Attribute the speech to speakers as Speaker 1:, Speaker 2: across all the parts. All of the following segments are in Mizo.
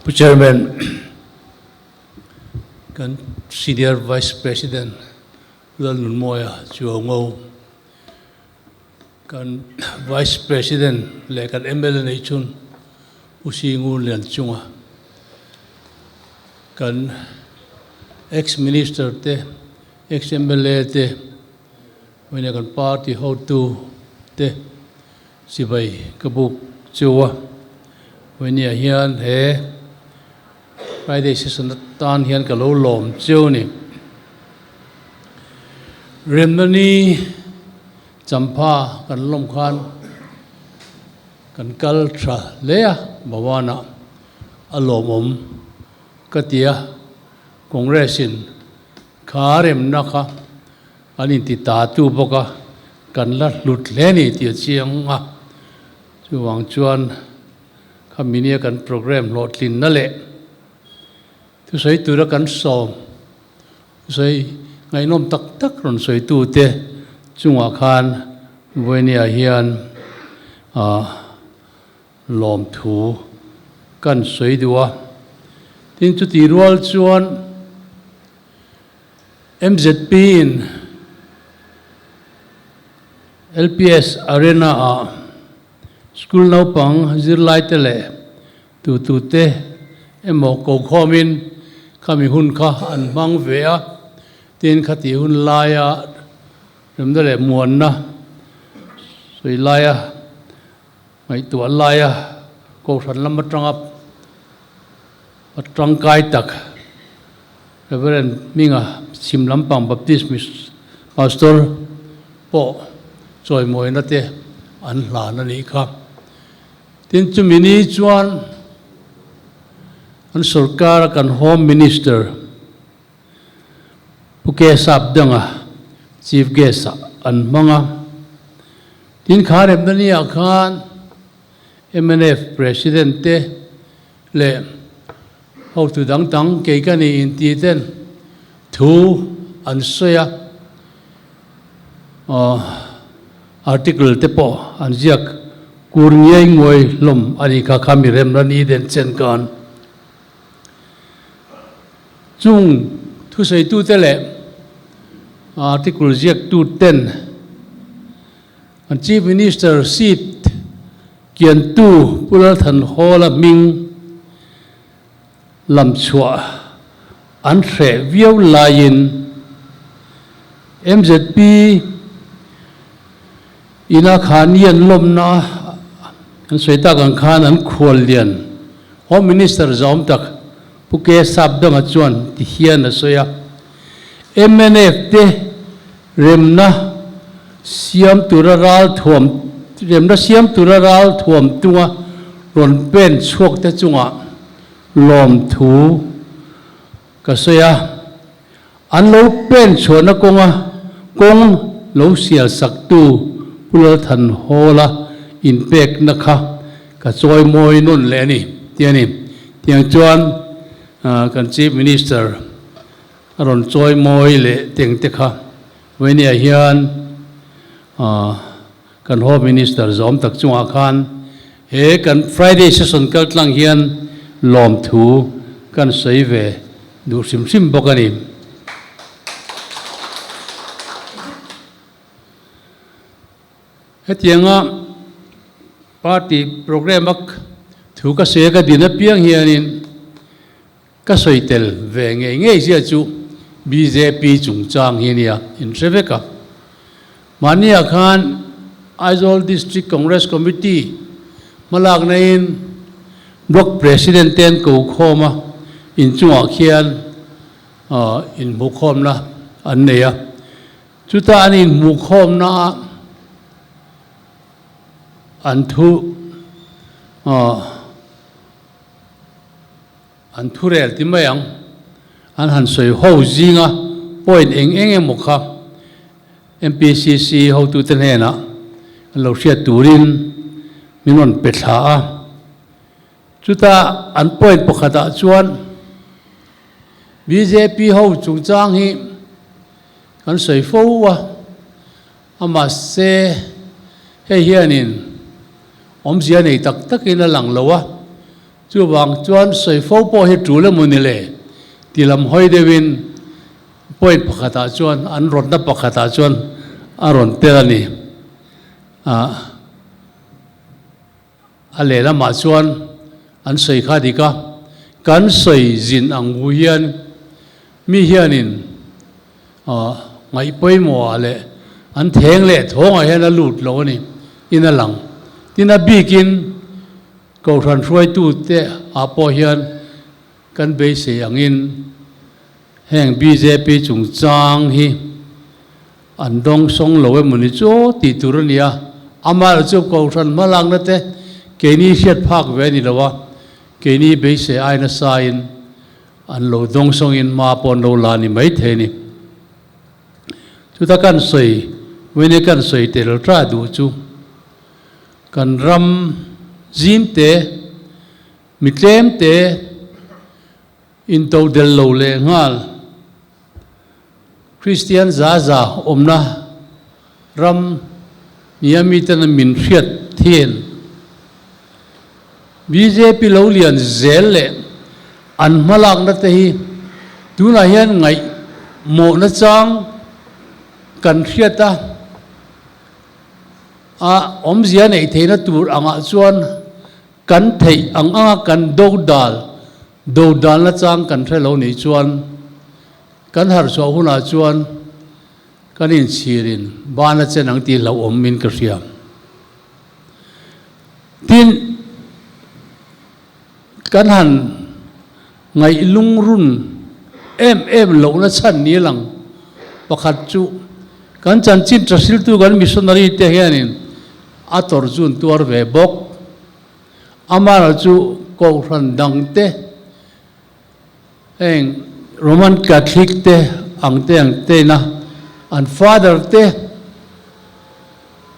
Speaker 1: Pu Chairman, kan Senior Vice President Lalnunmawia Chuaungo, kan Vice President leh kan mla neih chhun Pu Singu Lianchunga, kan Ex-Minister te, Ex-MLA te, Vawiina kan party hotu te chibai ka buk chu a, vawinia hian he Friday session atan hian ka lo lawm cheu a ni. Remna ni champha kan lawm khan kan kal tha hle a, Bhavan-ah a lawmawm ka ti a, Congress in Kha remna kha an inti ta tu bawk a, kan la hlut hle ni tih a chiang a. Chuvang chuan kha minia kan programme hlawhtlinna leh thusawi tura kan sawm thusawi ngaihnawm tak tak rawn sawitute chungah khan Vawinia hian ah lawmthu kan sawi duh a. Tin, chutih rual chuan MZP in LPS Arena ah school naupang zirlaite leh tutute emaw kokhawmin khami hun kha an hmang ve a. Tin, khatih hun laia remna leh muanna sawi laia Ngaihtuah laia Kohhran lam atanga a tangkai tak Reverend Hminga chhim lampang Baptist Pastor pawh chawimawina te an hlan a nih kha. Tin, chumi ni chuan an sorkara kan Home Minister Pu Kesap danga Chief Guest ah an hmang a. Tin kha remna ni ah khan mnf President te leh hotu dang dang kei ka ni inti ten thu an sawi a, article te pawh an ziak kur ngiai nguai hlawm a nih kha kha mi remna ni den chen khan. Chung thusaitute leh article ziaktuten an Chief Minister seat kiantu Pu Lalthanhawla hming lam chhuah an hreh viau laiin mzp ina khani an lawmna an sawi tak ang khan an khuallian Home Minister zawm tak Pu K Sapdanga chuan ti hian a sawi a, mnf te remna siam tura ral thuam remna siam tura ral thuam tunga rawn pen chhuak te chungah lawmthu ka sawi a, an lo pen chhuahna kawnga kawng lo sial saktu Pu Lalthanhawla inpekna kha ka chawi mawi nawn leh a ni tih a ni. Tiang chuan kan Chief Minister a rawn chawi mawi leh teng te kha vawinia hian kan Home Minister zawm tak chungah khan he kan Friday session kal tlang hian lawmthu kan sawi ve duh hrim hrim bawk a ni. Hetianga party programme a thu ka sawi a ka din apiang hianin ka sawi tel ve ngei ngei zia chu bjp chungchang hi a nia, in hre vek a. Mahniah khan Aizawl District Congress Committee hmalakna in Block President te an ko khawm a, inchungah khian inhmuhkhawmna an nei a. Chuta an inhmuhkhawmna ah an thu an thu rel ti mai ang, an han sawi ho zinga point eng eng emaw kha MPCC hotute hnenah an lo hriat turin min rawn pe thla a. Chuta an point pakhatah chuan bjp ho chungchang hi kan sawi fo a, a mahse hei hianin awmzia nei tak takin a lang lo a. Chuvang chuan sawi fo pawh hi tul emaw ni le ti lam hawi deuhin point pakhatah chuan an rawtna pakhatah chuan a rawn tel a ni. A lehlamah chuan an sawi kha dik a, kan sawi zin ang hu hian mi hianin ngaih pawimawhah leh an theng leh thawngah hian a lut lo a ni in a lang. Tin, a bikin Kohhran hruaitute ah pawh hian kan beisei angin heng bjp chungchang hi an dawngsawng lo emaw ni chu tih tur a ni a, amaherawh chu Kohhran hmalakna te keini hriat phak ve a ni lo a, keini beisei ai nasain an lo dawngsawngin hma pawh an lo la ni maithei a ni. Chuta kan sawi, Winnie kan sawi tel ta duh chu Kan ram zimte, mi tlemte into del lo leh nghal Kristian za za awmna ram nia miten min hriat thin. Bjp lo lian zel leh an hmalakna te hi tunah hian ngaihmawhna chang kan hriat a. A awmzia neih theihna tur angah chuan kan theih ang anga kan dodal, dodalna chang kan hre lo nih chuan kan harhchhuah hunah chuan kan inchhirin bana chen ang tih hlauhawm min ka hria. Tin, kan han ngaih lungrun em em lohna chhan ni lang pakhat chu kan chanchin tahriltu kan missionary te hianin a tawrh chu an tuar ve bawk. Amaherawh chu Kohhran dang te heng Roman Catholic te ang te ang tena an father te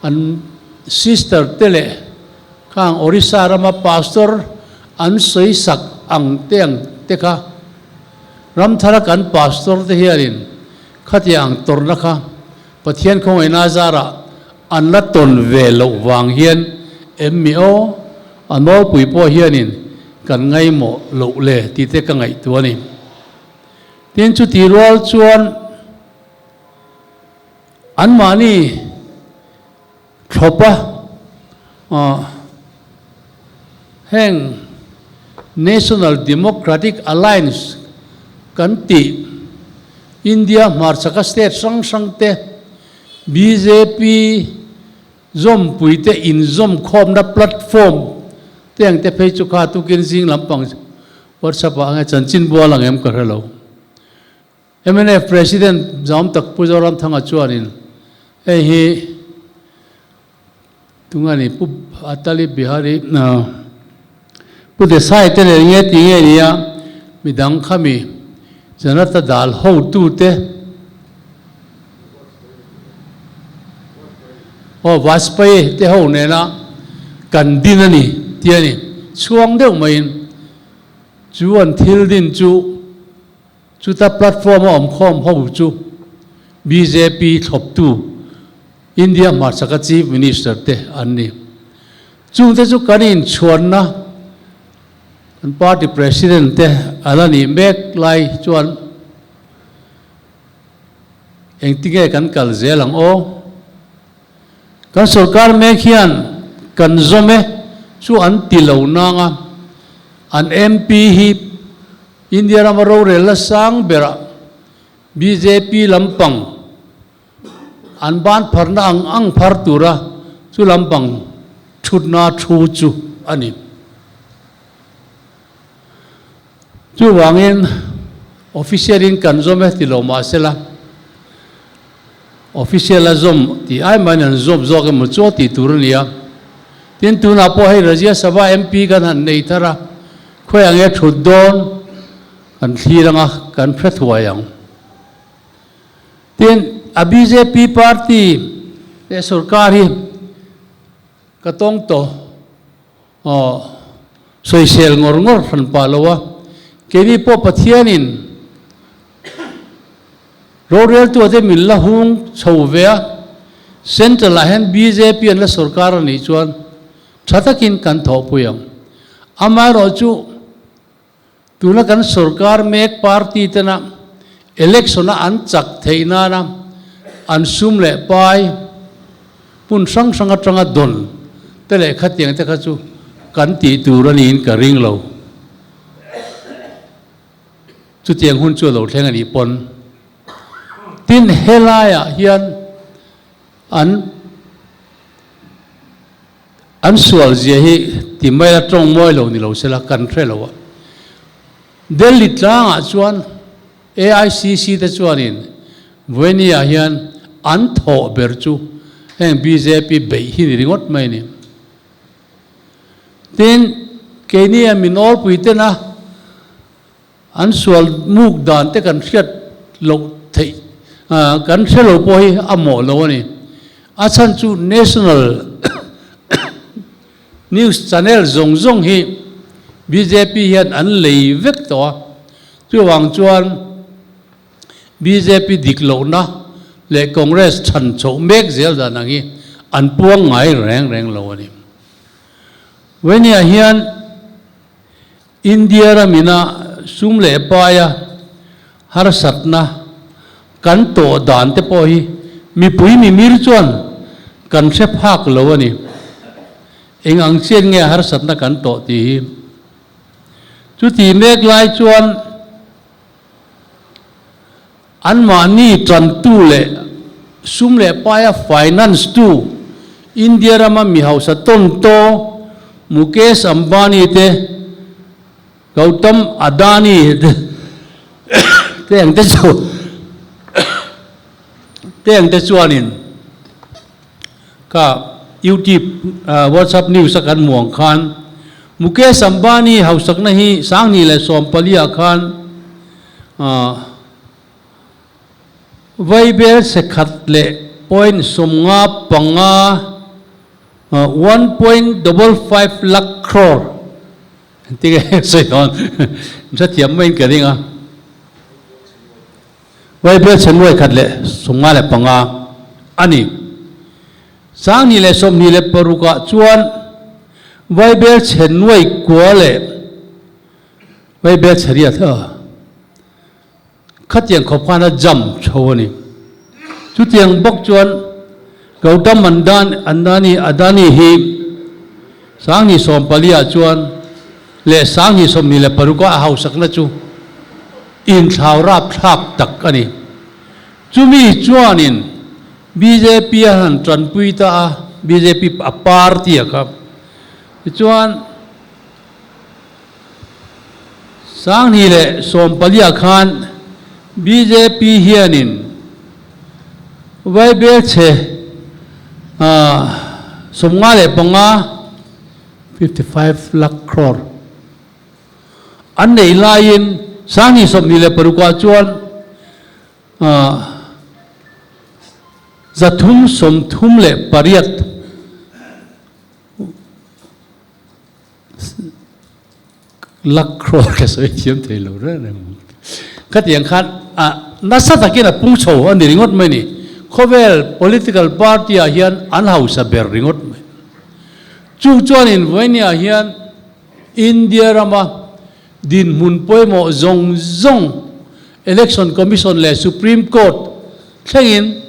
Speaker 1: An sister te leh khang Orissa rama pastor an sawi sak ang te ang te kha Ramthara kan pastor te hianin khatiang ang tawrhna kha Pathian khawngaihna zarah an la tawn ve loh vang hian em mi aw a nawlpui pawh hianin kan ngaimawh loh le tih te ka ngaihtuah a ni. Tin chuti rual chuan. Anmahni thlawpa heng National Democratic Alliance kan tih India hmarchhaka state hrang hrang te bjp zawmpuite inzawmkhawmna platform te ang te phei chu kha tukin zing lampang WhatsApp ah nge chanchinbu a lang em ka hre lo. Mnf President Zaum tak Pu Zoramthanga chuanin hei hi tunge ni Pu Atali Bihari Pu Desai te leh nge ti nge nia midang khami Janata Dal hotute aw Vajpayee te ho nena kan din a ni tih a ni chhuang deuh maiin chu an thil din chu Chuta platform a awmkhawm ho chu bjp thlawptu India hmarchhaka Chief Minister te an ni. Chungte chu kan inchhuanna kan party president te a la nih mek lai chuan engtinge kan kal zel ang aw? Kan sorkar mek hian kan zawm e chu an ti lo nang a, an MP hi India rama rorel la sang berah bjp lampang an ban pharna ang ang phar tura chu lampang thutna thu chu a ni. Chuvangin official in kan zawm e ti lo mah sela official a zawm tih ai mahin an zawm zawk emaw chu a tih tur a ni a. Tin tunah pawh hei Rajya Sabha MP kan han nei thar a, khawiah nge thut dawn kan thlir anga kan hre thuai ang. Tin a bjp party leh sorkar hi ka tawng tawh. Aw, sawisel ngawr ngawr hran pah lo a, keini pawh Pathianin roreltu te min la hung chho ve a, Central ah hian bjp an la sorkar a nih chuan tha takin kan thawhpui ang. Amaherawhchu, tuna kan sorkar mek party tena election-a an chak theih nana an sum leh pai hmun hrang hrang atanga dawn te leh khatiang te kha chu kan tih tur a niin ka ring lo. Chutiang hun chu a lo thleng a nih pawn. Tin, helaiah hian an an sual zia hi ti mai la tawng mawi lo ni lo sela kan hre lo a. Delhi tlangah chuan AICC te chuanin Vawinia hian an thawh ber chu heng bjp beih hi ni ringawt mai a ni. Tin, keini a mi nawlpui tena an sual muk dan te kan hriat loh theih, kan hre lo pawh hi a mawh lo a ni. A chhan chu National News Channel zawng zawng hi bjp hian an lei vek tawh a, chuvang chuan Bjp dik lohna leh Congress chhan chhoh mek zel dan ang hi an puang ngai reng reng lo a ni. Venia hian India ramina sum leh paia harsatna kan tawh dan te pawh hi mipui mimir chuan kan hre phak lo a ni. Eng ang chian nge harsatna kan tawh tih hi. Chuti mek lai chuan Anmahni tantu leh sum leh paia finance tu India rama mi hausa tawn taw Mukesh Ambani te, Gautam Adani te te ang te chu te ang te chuanin Ka YouTube WhatsApp news a kan hmuh ang khan Mukesh Ambani hausakna hi 2014 ah khan Vaibel sekhat leh point 55, 1.55 lakh crore engtin nge sawi dawn hrethiam maiin ka ring a. Vaibel chhe nuai khat leh 55 a ni. 2026 ah chuan Vaibel chhe nuai kua leh Vaibel chhe riat khatiang khawp khan a jam chho a ni. Chutiang bawk chuan Gautam Andani Adani hi 2014 ah chuan leh 2026 ah a hausakna chu Inthlau rapthlak tak a ni. Chumi chuanin bjp a han tanpui ta a, bjp a party a kha. Tichuan 2014 ah khan bjp hianin Vaibelchhe 55, 55 lakh crore, An neih laiin 2026 ah chuan 338 lakh crore ka sawi thiam thei lo reng reng. Khatiang khan nasa takin a pung chho a ni ringawt mai ni. Khawvel political party ah hian an hausa ber ringawt mai. Chung chuanin vawinia hian India rama dinhmun pawimawh zawng zawng Election Commission leh Supreme Court thlengin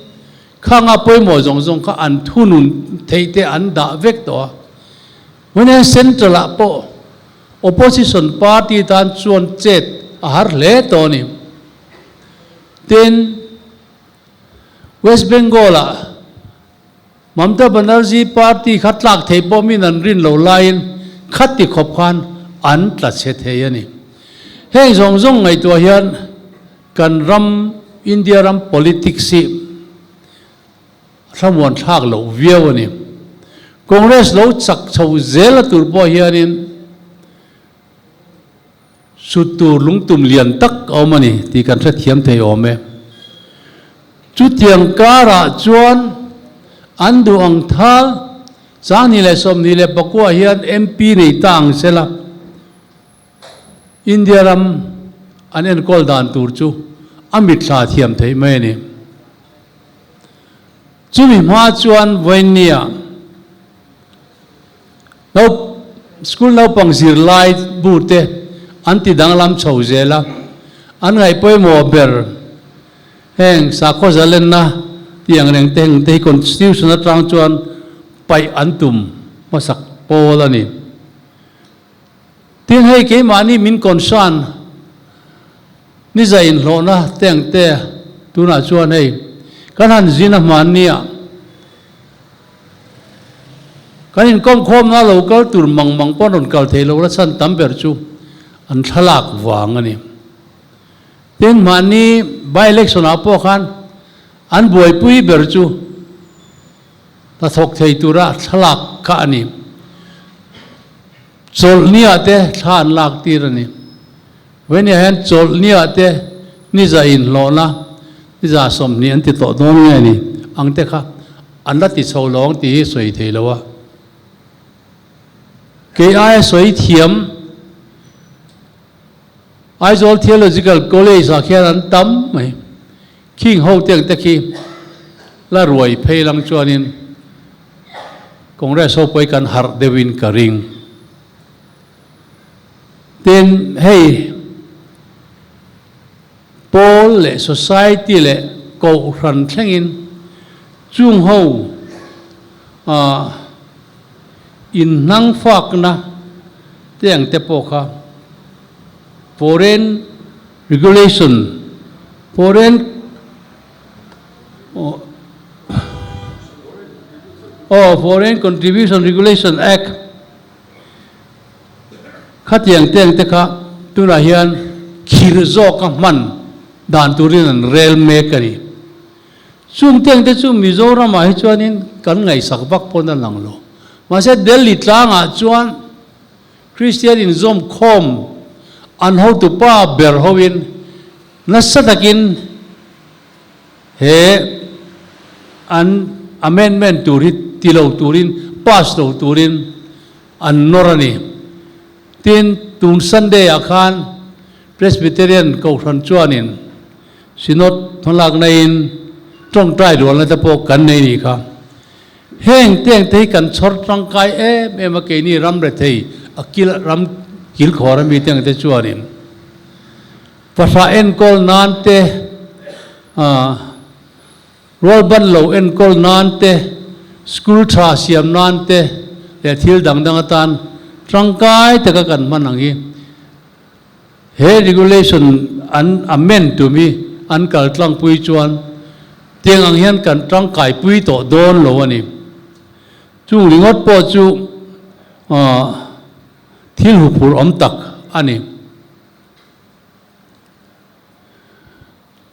Speaker 1: khanga pawimawh zawng zawng kha an thunun theih te an dah vek tawh a. Vawiin Central ah pawh Opposition party tan chuan chet a har hle tawh a ni. Tin, West Bengal ah Mamta Banerjee party kha tlak thei pawh min an rin lo laiin khati khawp khan an tla chhe thei a ni. Heng zawng zawng ngaihtuah hian kan ram, India ram politics hi thlamuan thlak loh viau a ni. Congress lo chak chho zel a tur pawh hianin Sut tur lungtum lian tak a awm a ni tih kan hrethiam thei awm e. Chutiang karah chuan an duh ang thal 2029 hian MP nei ta ang sela India ram an enkawl dan tur chu a mitthla thiam theih mai a ni. Chumi hma chuan Vawiinnia lo. School naupang zirlai bu te an ti danglam chho zel a, an ngaih pawimawh ber heng sakhaw zalenna tih ang reng te heng te hi Constitution atang chuan paih an tum hmasak pawl a ni. Tin hei keimahni min concern ni zai inhlawhna te ang te tunah chuan hei kan han zin a hmannia kan inkawm khawmna lo kal tur mang mang pawh an rawn kal thei lo la chhan tam ber chu an thlalak vang a ni. Tin hmanni by election ah pawh khan an buaipui ber chu Hnathawk thei tura thlalak kha a ni. Chawlhniah te thla an lak tir a ni. Vawinia hian chawlhniah te niza inhlawhna, niza 20 an ti tawh dawn nge ni ang te kha an la ti chho lo ang tih hi sawi thei lo a. Kei aia sawi thiam Aizawl Theological College ah khian an tam mai. Khing ho te ang te khi la ruai phei lang chuanin Congress ho pawh hi kan harh deuhin ka ring. Tin, hei pawl leh society leh kohhran thlengin chung ho inhnang fakna te ang te pawh kha foreign Regulation, Foreign aw Foreign Contribution Regulation Act khatiang te ang te kha tunah hian khir zawka hman dan turin an rel mek a ni. Chung te ang te chu Mizoramah hi chuanin kan ngaihsak vak pawn a lang lo. Mahse Delhi tlangah chuan Kristian inzawm khawm an hotupa ber hoin nasa takin he an amendment tur hi ti lo turin, pass lo turin an nawr a ni. Tin, tun Sunday ah khan Presbyterian Kohhran chuanin Synod hmalakna in tawngtai rualna te pawh kan nei nih kha. Heng teng te hi kan chhawr tangkai em em a, keini ram rethei a kil ram kil khawr ami te ang te chuanin fahrah enkawl nan te ah rualban lo enkawl nan te school tha siam nan te leh thil dang dang atan tangkai taka kan hman ang hi. He regulation an amend tum hi an kal tlangpui chuan tiang ang hian kan tangkaipui tawh dawn lo a ni. Chung ringawt pawh chu thil huphurh awm tak a ni.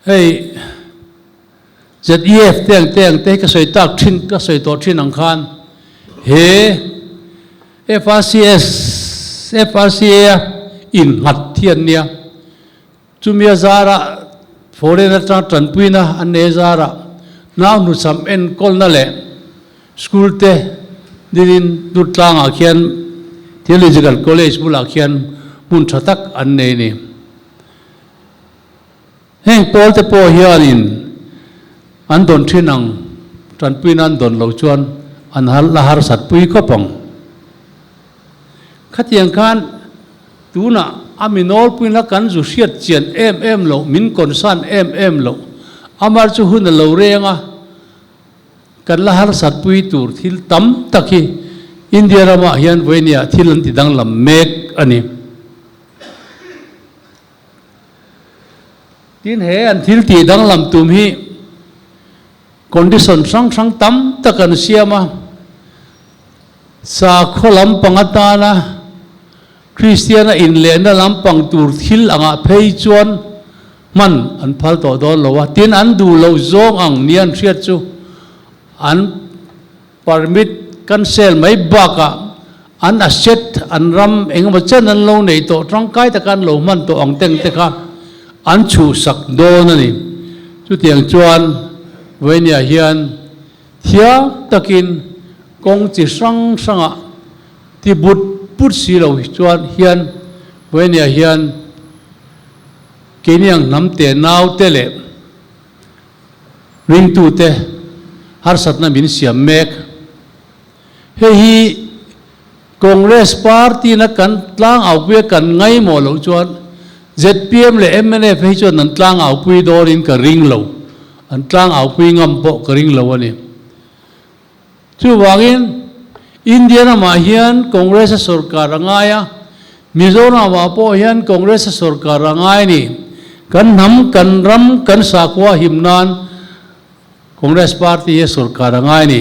Speaker 1: Hei ZEF te ang te ang te hi ka sawi tak thin ka sawi tawh thin ang khan he FRCS FRCA a innghat hi an nia. Chumi a zarah foreign atanga tanpuina an nei a zarah nau hnuchham enkawlna leh school te dinin Durtlangah khian Theological College bulah khian hmun tha tak an nei a ni. Heng pawl te pawh hianin an dawn thin ang, tanpuina an dawn loh chuan an la harsat pui khawp ang. Khatiang khan tunah a mi nawlpuina kan zu hriat chian em em loh, min concern em em loh, amar chu hun a lo reng a, kan la harsat pui tur thil tam tak hi India ramah hian vawinia thil an ti danglam mek a ni. Tin he an thil tih danglam tum hi condition hrang hrang tam tak an siam a, sakhaw lampang atana Kristiana inlehna lampang tur thil angah phei chuan hman an phal tawh dawn lo a, tin an duh loh zawng ang nia an hriat chu an Permit cancel mai bakah an asset, an ram engemaw chen an lo neih tawh tangkai taka an lo hman tawh ang teng te kha an chhuhsak dawn a ni. Chutiang chuan Vawinia hian thiam takin kawng chi hrang hrangah ti but but si lo chuan hian Vawinia hian keini ang hnam te naute leh Ringtute harsatna min siam mek. Hei hi Congress party na kan tlangaupui a kan ngaimawh loh chuan zpm leh mnf hi chuan an tlangaupui dawnin ka ring lo, an tlangaupui ngam pawh ka ring lo a ni. Chuvangin India ramah hian Congress a sorkar a ngai a, Mizoramah pawh hian Congress a sorkar a ngai a ni. Kan hnam, kan ram, kan sakhua him nan Congress party hi a sorkar a ngai a ni.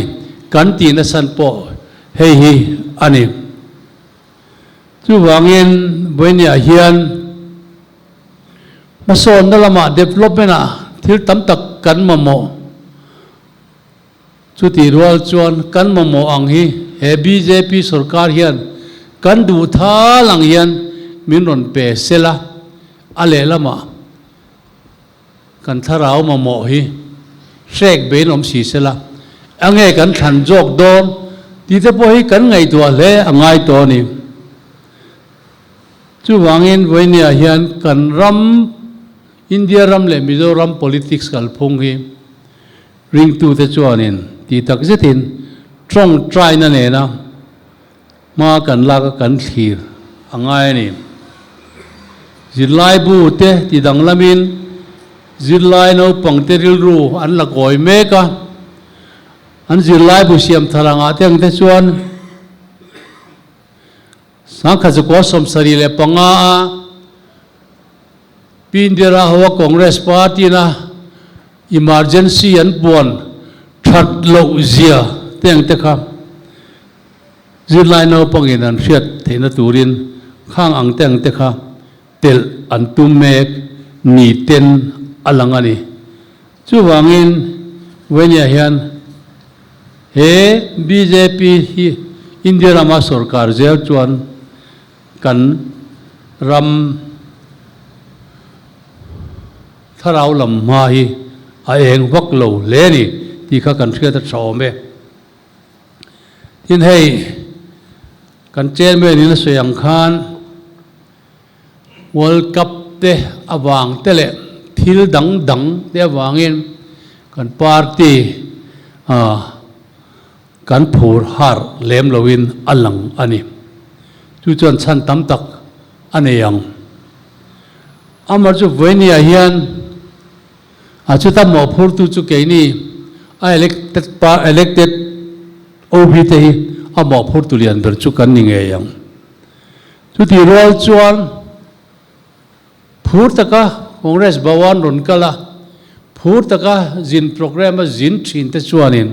Speaker 1: Kan tih nasan pawh hei hi a ni. Chuvangin Vawinia hian hmasawnna lamah development ah thil tam tak kan mamawh. Chutih rual chuan kan mamawh ang hi he bjp sorkar hian kan duh thal ang hian min rawn pe sela, a lehlamah kan thlarau mamawh hi hrek bein awm si sela, enge kan thlan zawk dawn tih te pawh hi kan ngaihtuah hle a ngai tawh a ni. Chuvangin vawinia hian kan ram, India ram leh Mizoram politics kalphung hi Ringtute chuanin tih tak zetin tawngtaina nena hma kan lak a kan thlir a ngai a ni. Zirlaibu te ti danglamin zirlai naupangte rilru an la kawi mek a, an zirlaibu siam thar angah te ang te chuan Sangkhat 1975 a Pi Indira hoa Congress Party na emergency an puan that loh zia te ang te kha zirlai naupangin an hriat theihna turin khang ang te ang te kha telh an tum mek ni ten a lang a ni. Chuvangin Venia hian he bjp hi India rama sorkar zel chuan kan ram thlarau lam hma hi a eng vak lo hle a ni tih kha kan hriat a tha awm e. Tin hei kan chairman in a sawi ang khan World Cup te avang te leh thil dang dang te avangin kan party Kan phur har lem loin a lang a ni. Chu chuan chhan tam tak a nei ang. Amar chu Vawinia hian a chuta mawhphurtu chu keini a elected pa elected OB te hi a mawhphurtu lian ber chu kan ni ngei ang. Chutih rual chuan Phur taka Congress Bhawan rawn kal a, phur taka zin programme a zin thin te chuanin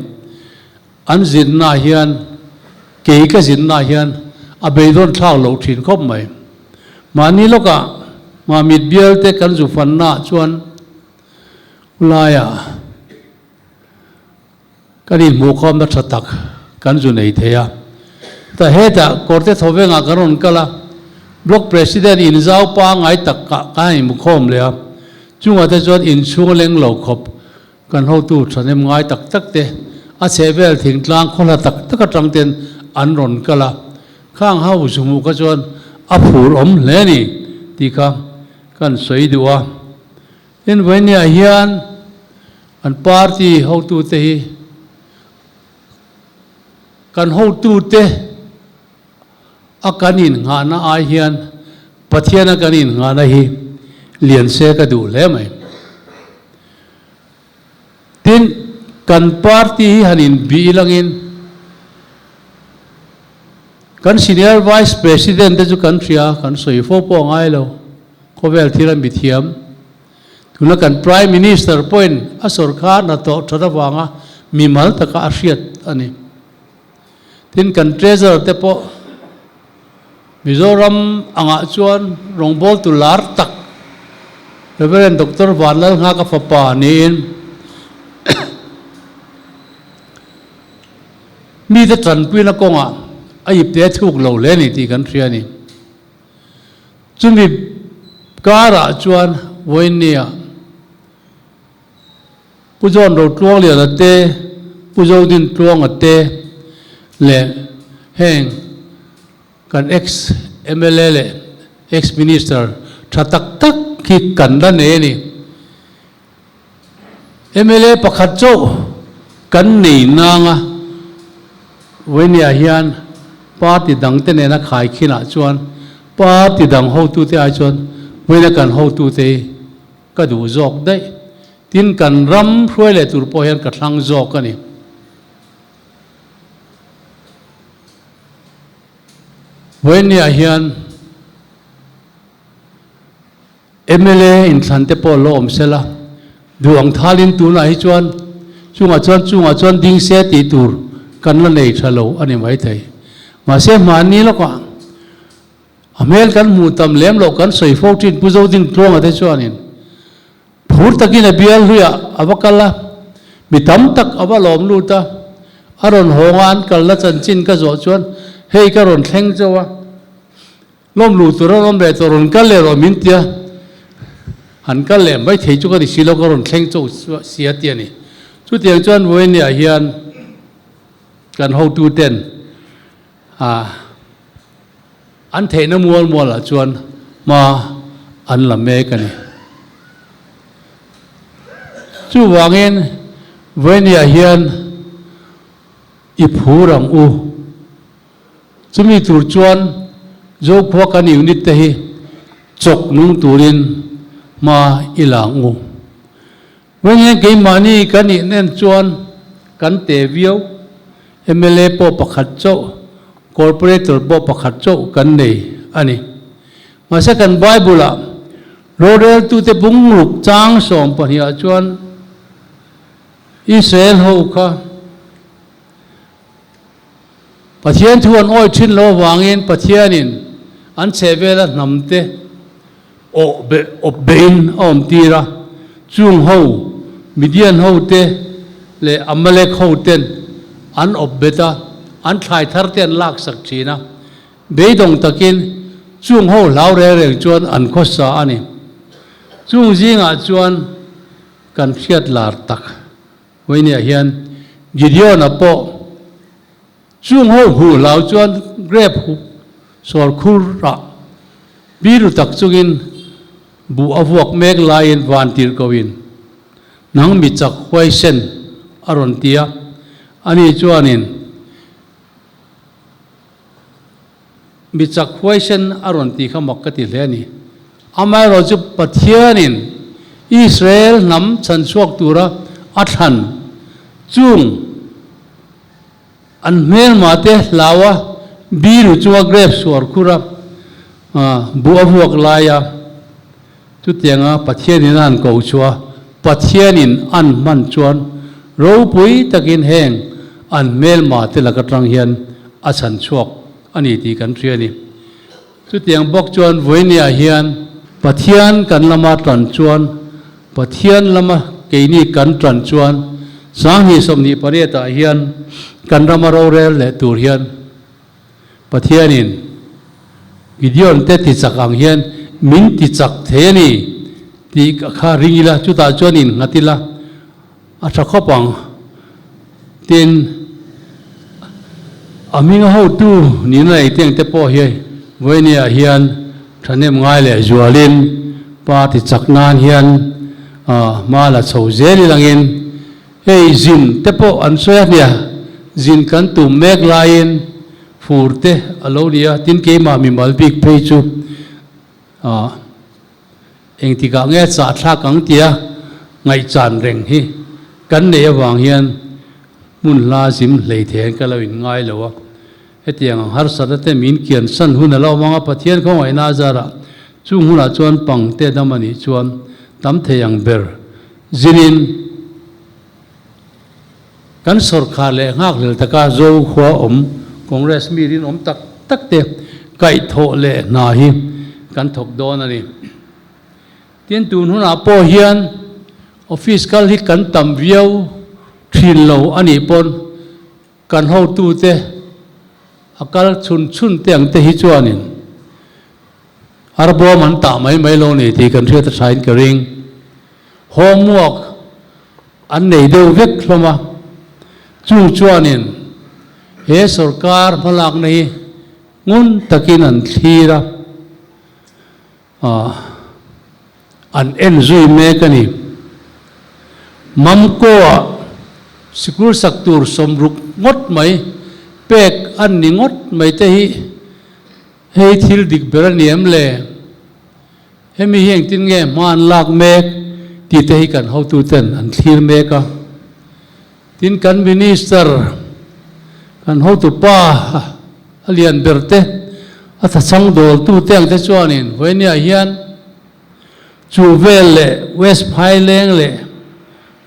Speaker 1: an zinna hian kei ka zinna hian a beidawn thlak loh thin khawp mai. Mahni lawkah Mamit bial te kan zu fanna chuan ulaiah Kan inhmuhkhawmna tha tak kan zu nei thei a. Ta hetah Kawrte Thawvengah kan rawn kal a, Block President inzau pangngai tak ah kan han inhmukhawm leh a, chungah te chuan inchhung leng lo khawp kan hotu thahnem ngai tak tak te a chhehvel thingtlang khawhla tak tak atang ten an rawn kal a, khang ho zu hmuh kha chuan a phur awm hle a ni tih kha kan sawi duh a. Tin, vawinia hian An party hotute hi kan hotute a kan innghahna ai hian Pathian a kan innghahna hi lian se ka duh hle mai. Tin, kan party hi han inbih ilangin kan senior vice president te chu kan hria, kan sawi fo pawh a ngai lo, khawvel thil a mithiam. Tuna kan Prime Minister pawhin a sorkar hnathawh that avanga mimal taka a hriat a ni. Tin, kan Treasurer te pawh Mizoram angah chuan rawngbawltu lar tak Rev. Doctor Vanlalnghaka fapa niin mite tanpuina kawngah a ipte a thuk lo hle a ni tih kan hria a ni. Chumi karah chuan Vawinia Pu John Rotluangliana te, Pu Zodin Tluanga te leh heng kan ex mla leh ex minister tha tak tak hi kan la nei a ni. Mla pakhat chauh kan nei nanga Vawinia hian Party dangte nena khaikhinah chuan party dang hotute ai chuan vawiina kan hotute hi ka duh zawk daih. Tin, kan ram hruai leh tur pawh hian ka thlang zawk a ni. Vawiinniah hian mla inthlan te pawh lo awm sela, duh ang thalin tunah hi chuan chungah chuan chungah chuan ding se tih tur kan la nei tha lo a ni maithei. Mahse hmanni lawkah a hmel kan hmuh tam lem loh kan sawi fo thin Pu Zodintluanga te chuanin Phur takin a bial hluiah a va kal a, mi tam tak a va lawm lut a, a rawn hawng a, an kalna chanchin ka zawh chuan hei ka rawn thleng chauh a, lawm luh tur a rawn leh tawh rawn kal leh rawh min ti a, han kal leh mai thei chu ka ni si lo ka rawn thleng chauh si a ti a ni. Chutiang chuan Vawinia hian kan hotuten a An theihna mual mualah chuan hma an la mek a ni. Chuvangin Vawinia hian i phur ang u. Chumi tur chuan Zokhua kan unit te hi chawk nung turin hma i la ang u. Vawinia keimahni kan inen chuan kan te viau, mla pawh pakhat chauh, corporator pawh pakhat chauh kan nei a ni. Mahse kan Bible-ah roreltute bungruk chang 12 ah chuan Israel ho kha Pathian thu an awih thin lo avangin Pathianin an chhehvela hnamte awh beh awp behin a awm tir a, chung ho Midian hote leh Amalek hoten an awp bet a, an thlai thar te an laksak thin a, beidawng takin chung ho hlau reng reng chuan an khawsa a ni. Chung zingah chuan kan hriat lar tak. Vawinia hian Gideon-a pawh chung ho hmuh hlau chuan grep huh sawr khur rah biru tak chungin buh a vuak mek laiin van tirh koin nang mi chak huaisen a rawn ti a, ani chuanin Mi chak huaisen a rawn tih kha mak ka ti hle a ni. Amaherawh chu Pathianin Israel hnam chhanchhuak tura a thlan chung an hmelmate hlaua biru chunga grep suar khura buh a vuak laia chutianga Pathianin a han ko chhuah a, Pathianin an hman chuan ropui takin heng an hmelmate lak atang hian a chhanchhuak a ni tih kan hria a ni. Chutiang bawk chuan vawinia hian Pathian kan lama tan chuan, Pathian lama keini kan tan chuan 2028 ah hian kan rama rorel leh tur hian Pathianin Gideon te tichak ang hian min tichak thei a ni tih kha ring ila, chutah chuan innghat ila a tha khawp ang. Tin, a hminga hotu nihna nei te ang te pawh hi vawinia hian thahnem ngai leh zualin party chak nan hian hma la chho zel ilangin hei zin te pawh an sawi a nia, zin kan tum mek laiin fur te a lo ni a, tin keimah mimal bik phei chu Engtikah nge chah thlak ang tia ngaihchan reng hi kan neih avang hian hmun hla zim hlei thei ka lo inngai lo a. Hetiang ang harsatna te min kian san hun a lo awm ang a, Pathian khawngaihna a zarah chung hunah chuan pangte dam a nih chuan tam thei ang ber zinin kan sawrkhar leh nghakhlel taka Zo khua awm Congress mi rinawm tak tak te kaihthawh leh hna hi kan thawk dawn a ni. Tin, tun hunah pawh hian office kal hi kan tam viau thin lo a nih pawn kan hotute a kal chhun chhun te ang te hi chuanin arbawm an tah mai mai lo ni tih kan hriat a thain ka ring. Homework an nei deuh vek hlawm a, chung chuanin he sorkar hmalakna hi ngun takin an thlir a, an en zui mek a ni. Mamko-ah sikul sak tur 60 ngawt mai. pek an ni ngawt mai te hi hei thil dik ber a ni em le? Hemi hi engtin nge hma an lak mek tih te hi kan hotuten an thlir mek a. Tin kan Minister, kan hotupa a lian ber te, a thachhang dawltute ang te chuanin vawinia hian chu vel leh West Phaileng leh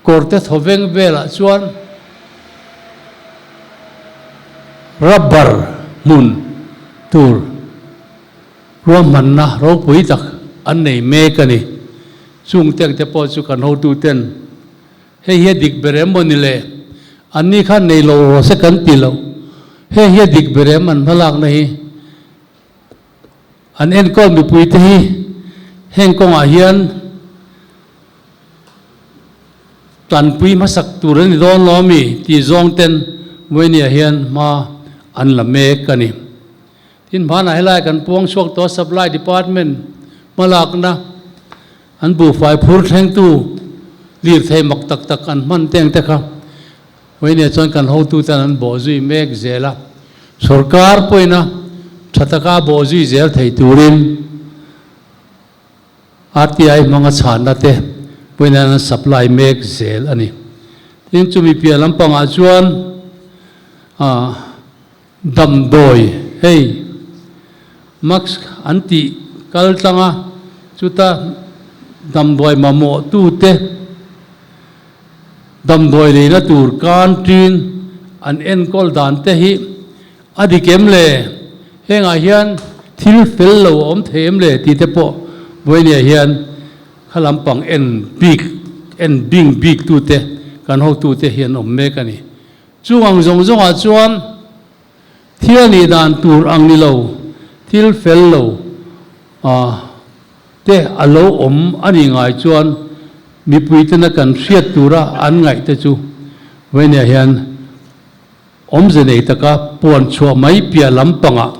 Speaker 1: Kawrte thawveng velah chuan rubber hmun tur ruahmanna ropui tak an nei mek a ni. Chung tengte pawh chu kan hotuten hei hi a dik ber em maw ni le? Anni khan nei lo rawh se kan ti lo. Hei hi a dik ber em an hmalakna hi? An enkawl mipuite hi heng kawngah hian tanpui hmasak tur a ni dawn lo ami tih zawng ten Vawinia hian hma an la mek a ni. Tin, hmanah helai kan puang chhuak tawh Supply Department hmalakna an buhfai phur thlengtu lirthei mak tak tak an hman teng te kha Vawinia chuan kan hotuten an bawhzui mek zel a, sorkar pawhin a tha taka bawhzui zel thei turin RTI hmanga chhanna te pawhin an supply mek zel a ni. Tin, chumi piah lampangah chuan damdawi hei mask an tih kal tlang a, chuta damdawi mamawhtute damdawi leina tur canteen an enkawl dan te hi A dik em le? Hengah hian thil fel lo a awm thei em le tih te pawh Vawinia hian kha lampang en bik, en bing bik tute, kan hotute hi an awm mek a ni. Chung ang zawng zawngah chuan thil a nih dan tur ang ni lo, thil fel lo te a lo awm a nih ngai chuan mipuitena kan hriat tura an ngaih te chu Vawinia hian Awmze nei taka puan chhuah mai piah lampangah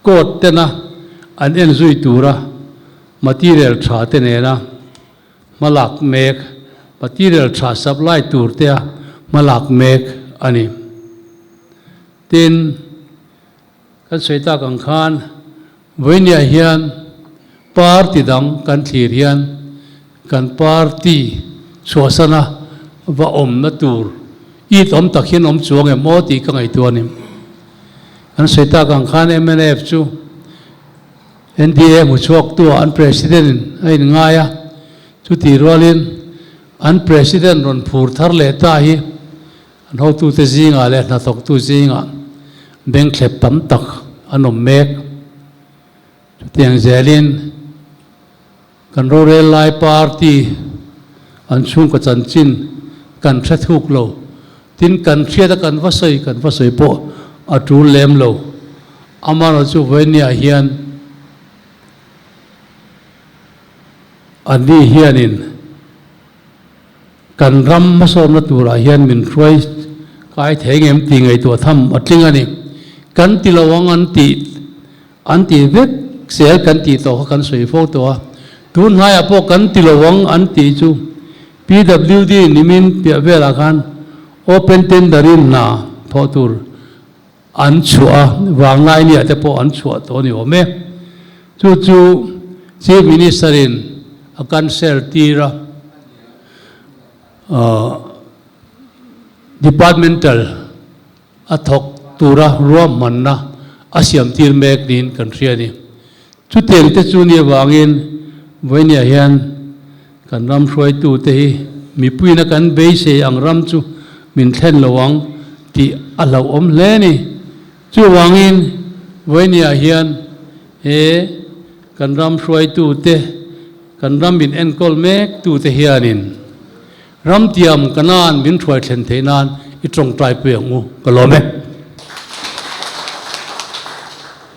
Speaker 1: court tena an en zui tura material tha te nena hmalak mek, material tha supply tur tea hmalak mek a ni. Tin, kan sawi tak ang khan vawinia hian party dang kan thlir hian kan party chhuahsana va awmna tur it awm tak hian awm chuang em aw tih ka ngaihtuah a ni. Kan sawi tak ang khan mnf chu NDA hmu chhuaktuah an president in a inngai a, chutih rualin an president rawn phur thar leh ta hi An hotute zingah leh hnathawktu zingah bengthlep tam tak an awm mek. Chutiang zelin kan rorel lai party an chhungkaw chanchin kan hre thuk lo. Tin, kan hriat a kan va sawi kan va sawi pawh a tul lem lo. Amaherawhchu vawinia hian anni hianin Kan ram hmasawnna turah hian min hruai kai thei ngem tih ngaihtuah tham a tling a ni. Kan ti lo ang an tih an tih vek zel kan tih tawh kha kan sawi fo tawh a. Tun hnaiah pawh kan ti lo ang an tih chu PWD nimin piah velah khan open tender in hna thawh tur an chhuah a, vanglai nia te pawh an chhuah tawh a ni awm e. Chu chu Chief Minister in a cancel tir a, Departmental a thawk tura ruahmanna a siam tir mek niin kan hria a ni. Chutiang te chu ni avangin vawinia hian kan ram hruaitute hi mipuiin a kan beisei ang ram chu min thlen lo ang tih a hlauhawm hle a ni. Chuvangin vawinia hian he kan ram hruaitute, kan ram min enkawl mek tute hianin ram tiam kanan min hruai thlen theih nan i tawngtai pui ang u ka lawm e.